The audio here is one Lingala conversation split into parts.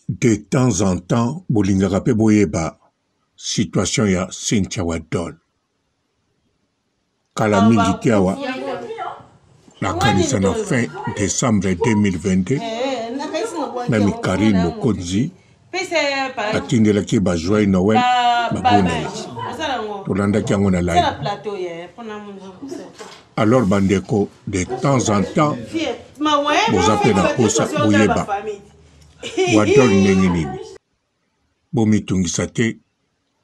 De temps en temps bolingaka pe boyeba situation ya Cynthia Wadol. Kala mingi te awa nakanisa na fin decembre 2022 meme Carine Mokonzi atindelaki ye ba joyeux Noël ba na ye tolandaki yango na live. Alors bandeko de temps en temps boza mpe na mposa boyeba Wadol ndenge nini. Bomitungisa te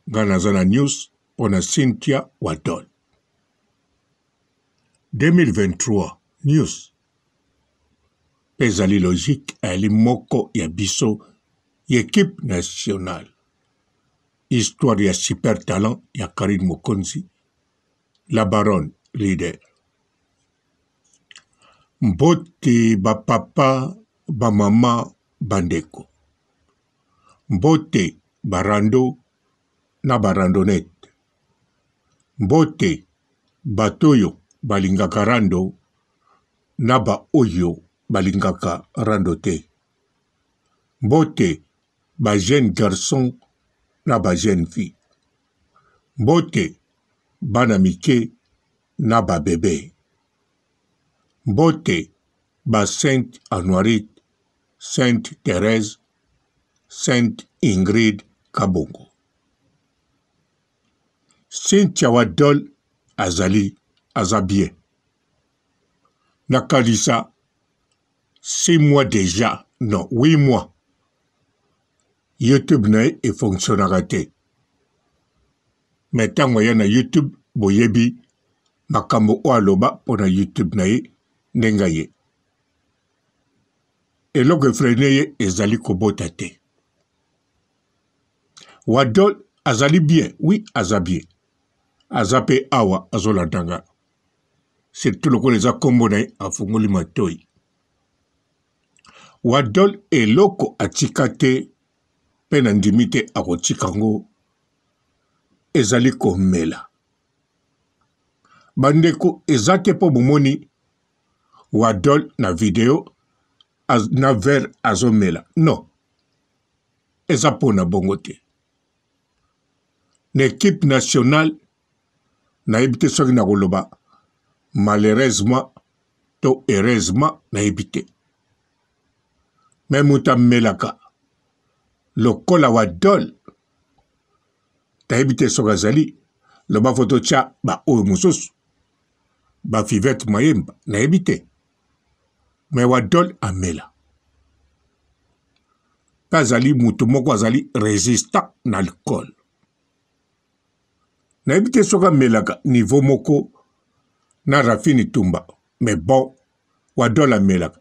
nga naza na news mpo na Cynthia Wadol. 2023 news mpe ezali logique ayali moko ya biso ya equipe nationale. Histoire ya super talent ya Carine Mokonzi la baronne leader. Mbote ba papa, ba mama, ba ndeko. Mbote ba rando na ba randonnette. Mbote bato oyo balingaka rando na ba oyo balingaka rando te. Mbote ba jeunes garçons na ba jeunes filles. Mbote bana mike na ba bebe. Mbote ba Sainte Anuarite, Sainte Therèse, Sainte Ingrid Kabongo. Cynthia Wadol azali aza bien. Nakanisa 6 mois dejà, non 8 mois YouTube na ye e fonctionnaka te. Mais tango aya na YouTube boyebi makambo oyo aloba pona YouTube na ye ndenge aye. Eloko e freiner ye ezali kobota te. Wadol azali bien, oui aza bien. Aza pe awa azolanda nga. Surtout lokola eza kombo na ye afungoli matoyi. Wadol eloko atika te pe na ndimi te akotika ngo ezali komela. Bandeko eza te po bomoni Wadol na video na verre azomela non eza pona bongo te. Na equipe nationale nayebi te soki nakoloba malheureusement to heureusement nayebi te me moto amelaka lokola wadol nayebi te soki azali loba fo totya baoyo mosusu bafivete mayemba nayebi te me wadol amela mpe azali moto moko azali resistant na alcool nayebi te soki amelaka niveau moko na rafini tumba mais bon wadol amelaka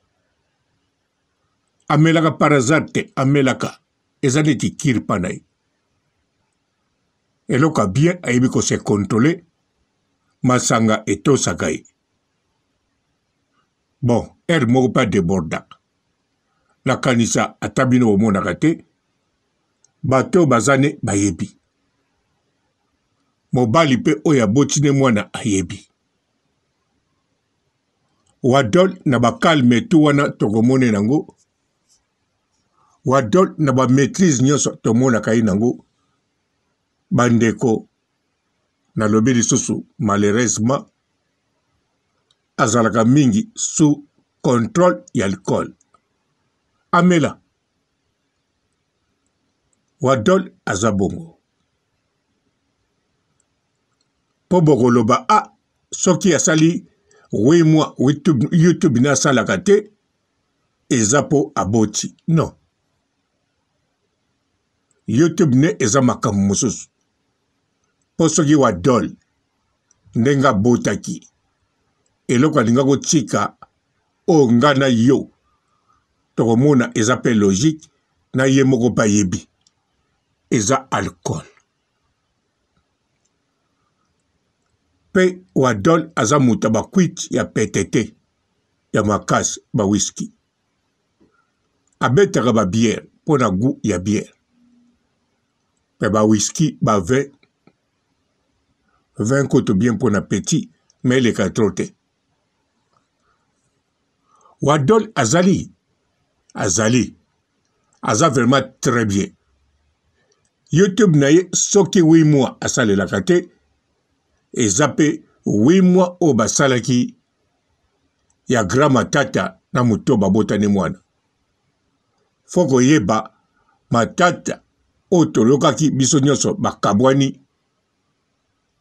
amelaka par hasard te amelaka eza neti kiri mpa na ye eloko ya bien ayebi ko se controle masanga etosaka ye bon heure moko mpe adebordaka nakanisa ata bino bomonaka te bato oyo baza ne bayebi mobali mpe oyo aboti ne mwana ayebi wadol na bakalme tu wana tokomone nango wadol na ba maitrise nyonso tomonaka ye nango bandeko nalobi lisusu malheureusement azalaka mingi sous contrôle ya alcool amela wadol aza bongo mpo bokoloba a ah, soki asali 8 mois youtube, YouTube ne asalaka te eza po aboti non youtube nde eza makambo mosusu po soki wadol ndenge abotaki eloko alinga kotika oyo nga na yo tokomona eza pe logique na ye moko pe ayebi eza alcool pe wadol aza moto ya bakwiti ya pete te ya makasi ba whisky abetaka ba bière mpo na gout ya bière me ba whisky ba vin vin kutu bien mpo na petit me eleka trop te wadol azali azali. Aza vraiment très bien. YouTube na ye soki 8 mois asalelaka te, eza pe 8 mois oyo basalaki ya grand matata na moto babotani mwana. Fo koyeba matata oyo tolokaki biso nyonso bakabwani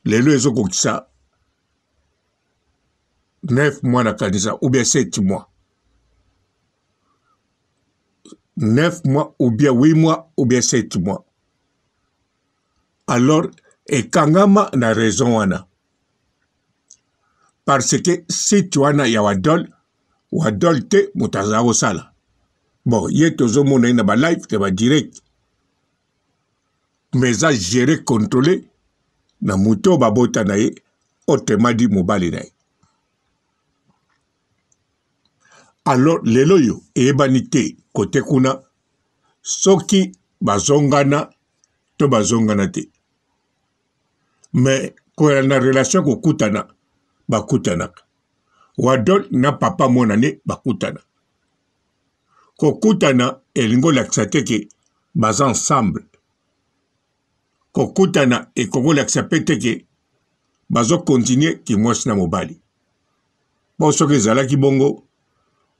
lelo ezokokisa 9 mois nakanisa ou bien 7 mois 9 mois ou bien 8 mois ou bien 7 mois alors ekangama na raison wana parce que site wana ya wadol wadol te moto azala kosala bon ye tozomona ye na balive na badirect mais eza gere controle na moto oyo babota na ye autrement dit mobali na ye alors lelo oyo eyebani te kote kuna soki bazongana to bazongana te mais koyala na relation kokutana bakutanaka wadol na papa mwana ne bakutana kokutana elingi olakisa te ke baza ensemble Kokutana ekoki kolakisa pe te ke bazo continuer kimwasi na mobali. Po soki ezalaki bongo,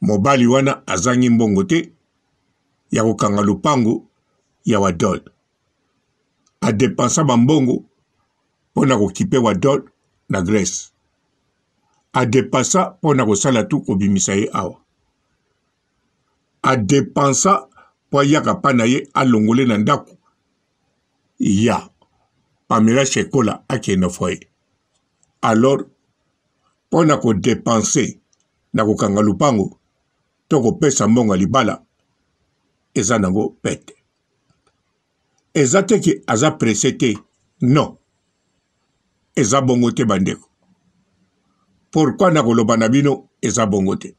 mobali wana azangi mbongo te ya kokanga lopango ya Wadol. A depensa ba mbongo po na kokipe Wadol na Grèce. A depensa po na kosala tout kobimisa ye awa. A depensa po ayaka pa na ye alongole na ndako ya Pamela Shekola akende na foyer. Alors mpo na ko depenser na kokanga lupango to kopesa mbongo ya libala eza nango pete. Eza te ke aza presse te, non. Eza bongo te bandeko. Pourquoi nakoloba na bino eza bongo te?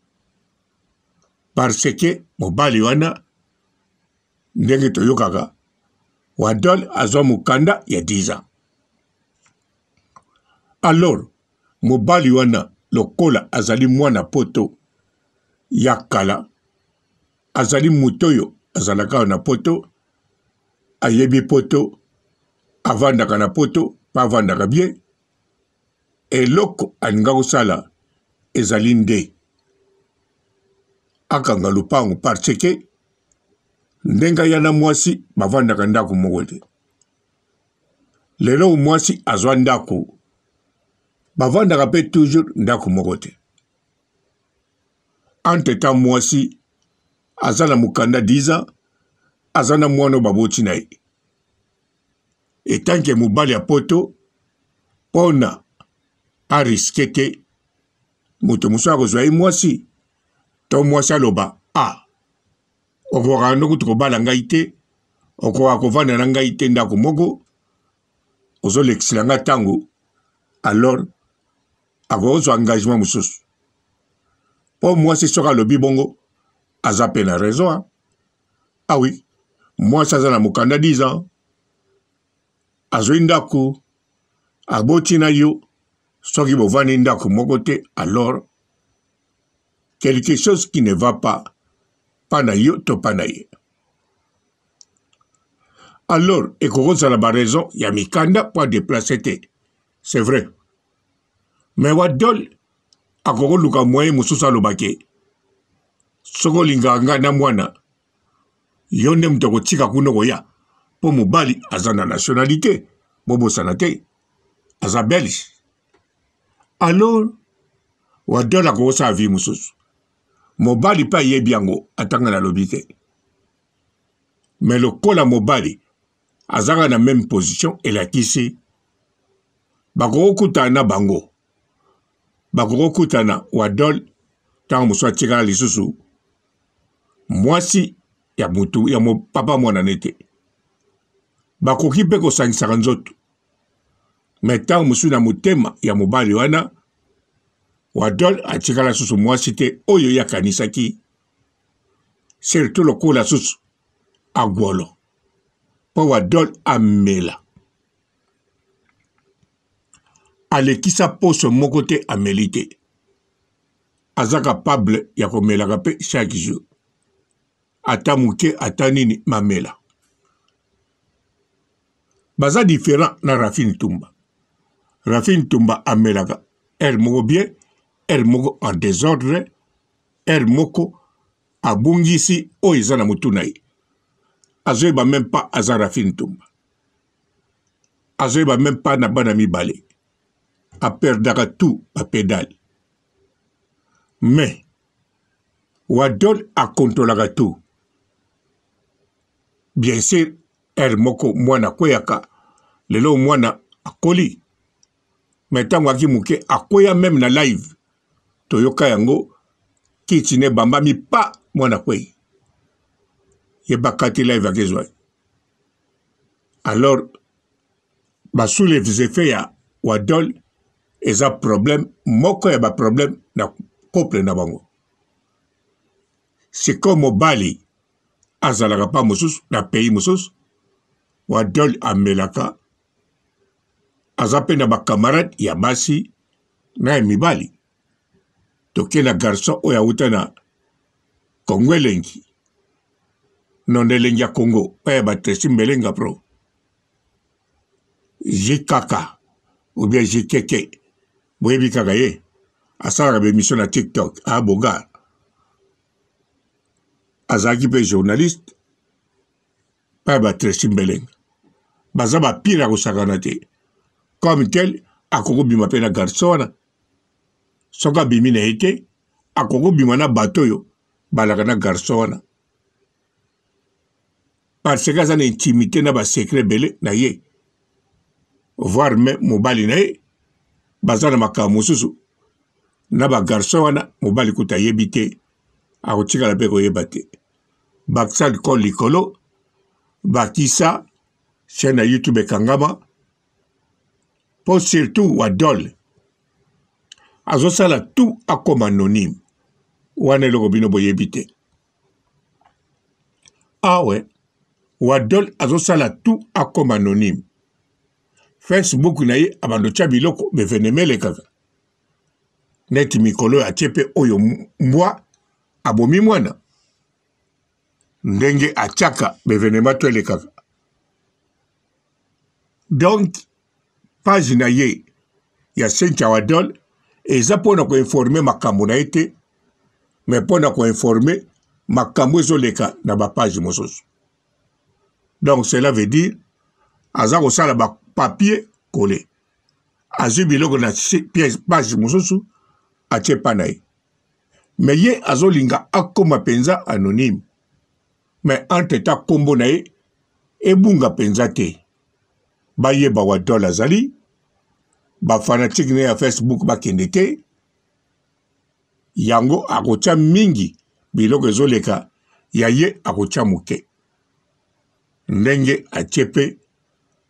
Parce que mobali wana ndenge toyokaka Wadol azwa mokanda ya 10 ans. Alors mobali wana lokola azali mwana poto ya kala, azali moto oyo azalaka na poto, ayebi poto, avandaka na poto pe avandaka bien, eloko alinga kosala ezali nde akanga lopango parce que ndenge aya na mwasi bavandaka ndako moko te. Lelo mwasi azwa ndako, bavandaka pe toujours ndako moko te. Entre temps mwasi aza na mokanda 10 ans, aza na mwana oyo baboti na ye. Etant que mobali ya poto pona a risque te moto mosusu akozwa ye mwasi to mwasi aloba a ah, okokaka ndo kutu kobala ngai te, okokaka kovanda na ngai te ndako moko, ozolekisela ngai ntango, alors akozwa engagement mosusu. Mpo mwasi soki alobi bongo aza mpe na raison hein? Ah oui, mwasi aza na mokanda 10 ans, azwi ndako, aboti na yo, soki bovandi ndako moko te, alors quelque chose qui ne va pas pa na yo to pa na ye. Alors ekoki kozala ba raison ya mikanda mpo adeplace te, c'est vrai, mais Wadol akoki koluka moyen mosusu aloba ke soki olingaka ngai na mwana yo nde moto akotika kuna okoya mpo mobali aza na nationalité, bobosana te aza belge. Alors Wadol akokosala vie mosusu, mobali mpe ayebi yango, ata ngai nalobi te, mais lokola mobali azaka na meme position, elakisi bakokokutana na bango, bakokokutana Wadol ntango mosusu atikala lisusu mwasi ya mutu ya papa mwana ne te, bakoki mpe kosangisaka nzoto, me ntango mosusu na motema ya mobali wana Wadol atikala susu mwasi te oyo ye akanisaki, surtout lokola susu agwolo mpo Wadol amela alekisa poso moko te ameli te, aza capable ya komelaka mpe chaque jour. Ata moke ata nini mamela. Baza different na Raphine Tumba. Raphine Tumba amelaka heure moko bien, heure moko en desordre, heure moko abungisi oyo eza na mutu na ye. Azoyeba meme pas aza Raphine Tumba. Azoyeba meme pas na bana mibale. Aperdaka tout ba pedale. Mais Wadol akontolaka tout. Bien sûr, heure moko mwana akweyaka, lelo mwana akoli. Mais ntango aki moke akweya meme na live. Toyoka yango kiti ne bambami pa mwana akwei. Ye bakati live akezwa. Alors ba sous les effets ya Wadol eza problème moko ya ba problème na couple na bango. Sikoyo mobali azalaka pa mosusu na pays mosusu, Wadol amelaka, aza pe na ba camarade ya basi na ya mibali. Toke na garçon oyo awuta na Congo elengi non elengi ya Congo oyo ya ba Tracy Mbelenga pro JKK ou bien JKK boyebi kaka ye asalaka ba emission na TikTok a bogar azalaki mpe journaliste pa ba Tracy Mbelenga baza ba pire ya kosakana te comme tel akoki kobima mpe na garçon wana soki abimi na ye te akoki kobima na bato oyo balaka na garçon wana parce que aza na intimité na ba secret ebele na ye voire même mobali na ye baza na makambo mosusu na ba garçon wana mobali kutu ayebi te akotikala mpe koyeba te bakisa alcool likolo bakisa chaîne ya youtube ekangama mpo surtout wadol azosala tout akoma anonyme wana eloko bino boyebi te awe ah wadol azosala tout akoma anonyme facebook na ye abando tya biloko bevenema elekaka neti mikolo oyo atie mpe oyo mbwa abomi mwana ndenge atiaka bevenema to elekaka donc page na ye ya Cynthia Wadol eza mpo na koinforme makambo na ye te mais mpo na koinforme makambo ezoleka na bapage mosusu donc cela veut dire aza kosala bapapier kole azwi biloko na page mosusu atie pa na ye mais ye azolinga akoma mpenza anonyme mais entre temps nkombo na ye ebunga mpenza te bayeba wadol azali bafanatike na ye ya facebook bakende te yango akotya mingi biloko ezoleka ya ye akotya moke ndenge atie mpe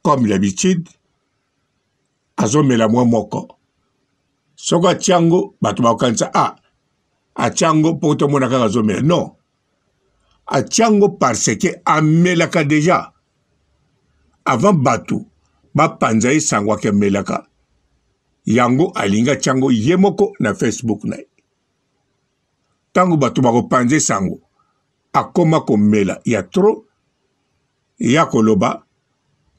comme d'habitude azomela mwa moko soki atia yango bato bakokanisa a ah, atia yango mpo tomona kaka azomela non atia yango parce que amelaka deja avant bato bapanza ye sango ake amelaka yango alingi atia yango ye moko na facebook na ye ntango bato bakopanza ye sango akoma komela ya trop ya koloba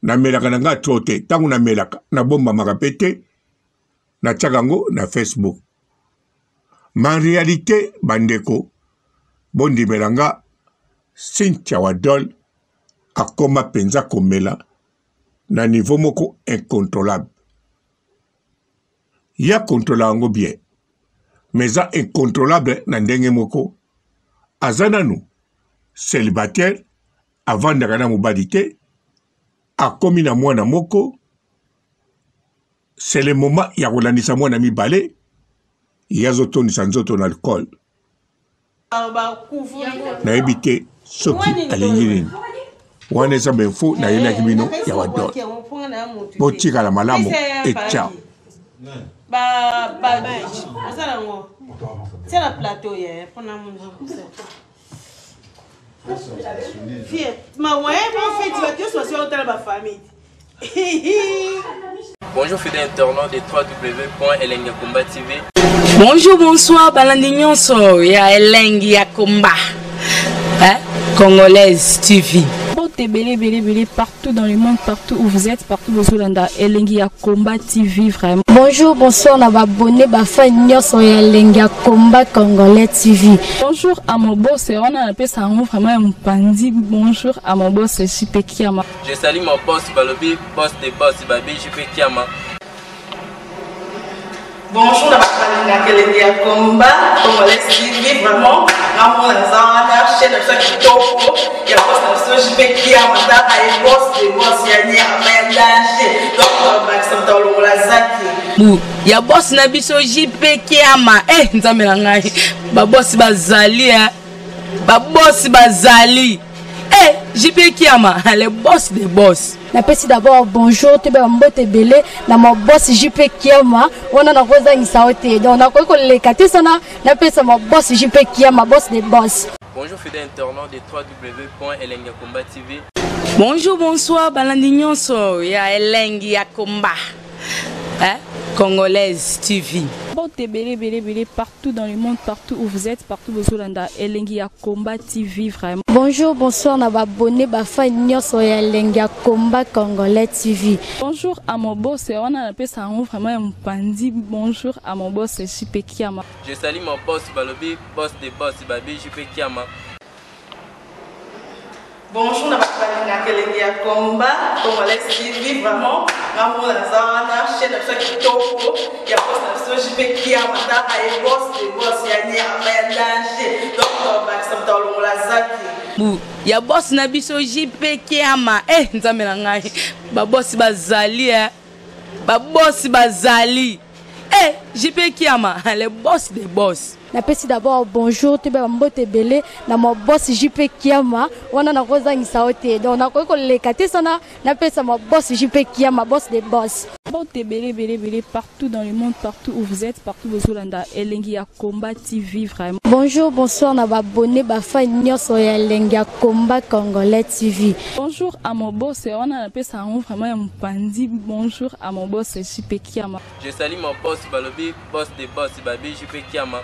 namelaka na ngai trop te ntango namelaka nabombamaka mpe te natiaka yango na facebook ma realite bandeko bondimela nga cynthia wadol akoma mpenza komela na niveau moko incontrolable ye akontrola yango bien mais eza incontrolable na ndenge moko aza nanu celibataire avandaka na mobali te akomi na mwana moko c'est le moment ya kolandisa mwana mibale ye azotondisa nzoto na alcool nayebi te soki alingi nini wana eza bainfo nayelaki bino ya wadol botikala malamu et ciao Bonjour fidèles internautes de www.elengiakomba TV. Bonjour, bonsoir, balandi nyonso ya elengi ya komba. Hein? Congolaise TV. Mbote ebele ebele ebele partout dans le monde, partout où vous êtes, partout bozolanda Elengi ya Combat TV vraiment. Bonjour, bonsoir na ba abonné ba fan nyonso ya Elengi ya Combat Congolais TV. Bonjour à mon boss, wana napesa yango vraiment ya mopanzi. Bonjour à mon boss JP Kiama. Je salue mon boss balobi boss de boss babi JP Kiama. Bonjour na bato balingaka elengi ya combat congolais TV vraiment ngamona naza wana chaîne na biso ya kitoko ya boss na biso JP Kiama tala ye boss de boss ya nyama ya danger donc bakisa moto alongola zaki bu ya boss na biso JP Kiama eh nzambe na ngai ba boss bazali eh ba boss bazali eh JP Kiama le boss de boss. Napesi d'abord bonjour toyeba mbote ebele na ma boss JP Kiama wana nakozangisa yo te donc nakoki koleka te sana napesa ma boss JP Kiama boss de boss. Bonjour fidèle internaute de www.elengiyakomba.tv. Bonjour, bonsoir, balandi nyonso ya Elengi ya Combat. Hein? Congolaise TV. Mbote ebele ebele ebele partout dans le monde, partout où vous êtes, partout bozolanda Elengi ya Combat TV vraiment. Bonjour, bonsoir na ba abonné ba fan nyonso ya Elengi ya Combat Congolais TV. Bonjour à mon boss, wana napesa yango vraiment ya mopanzi. Bonjour à mon boss JP Kiama. Je salue mon boss balobi boss de boss babi JP Kiama. Bonjour na bato balingaka elengi ya combat congolais TV vraiment ngamona naza wana chaîne na biso ya kitoko ya boss na biso JP Kiama tala ye boss de boss ya nyama ya danger donc bakisa moto alongola zaki bu ya boss na biso JP Kiama eh nzambe na ngai ba boss bazali eh ba boss bazali eh JP Kiama le boss de boss. Napesi d'abord bonjour toyeba mbote ebele na ma boss JP Kiama wana nakozangisa yo te donc nakoki koleka te sana napesa ma boss JP Kiama boss de boss. Mbote ebele ebele ebele partout dans le monde, partout où vous êtes, partout bozolanda Elengi ya Combat TV vraiment. Bonjour, bonsoir na ba abonné ba fan nyonso ya Elengi ya Combat Congolais TV. Bonjour à mon boss, wana napesa yango vraiment ya mopanzi. Bonjour à mon boss JP Kiama. Je salue mon boss balobi boss de boss babi JP Kiama.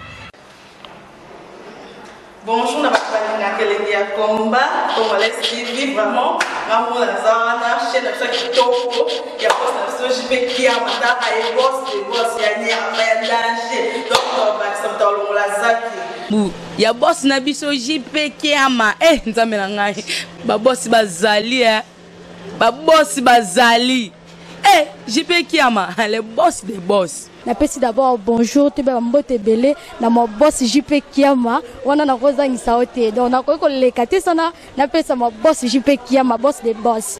Bonjour na bato balingaka elengi ya combat congolais TV vraiment ngamona naza wana chaîne na biso ya kitoko ya boss na biso JP Kiama tala ye boss de boss ya nyama ya danger donc bakisa moto alongola zaki bu ya boss na biso JP Kiama eh nzambe na ngai ba boss bazali eh ba boss bazali eh JP Kiama le boss de boss. Napesi d'abord bonjour toyeba mbote ebele na ma boss JP Kiama wana nakozangisa yo te donc nakoki koleka te sana napesa ma boss JP Kiama boss de boss.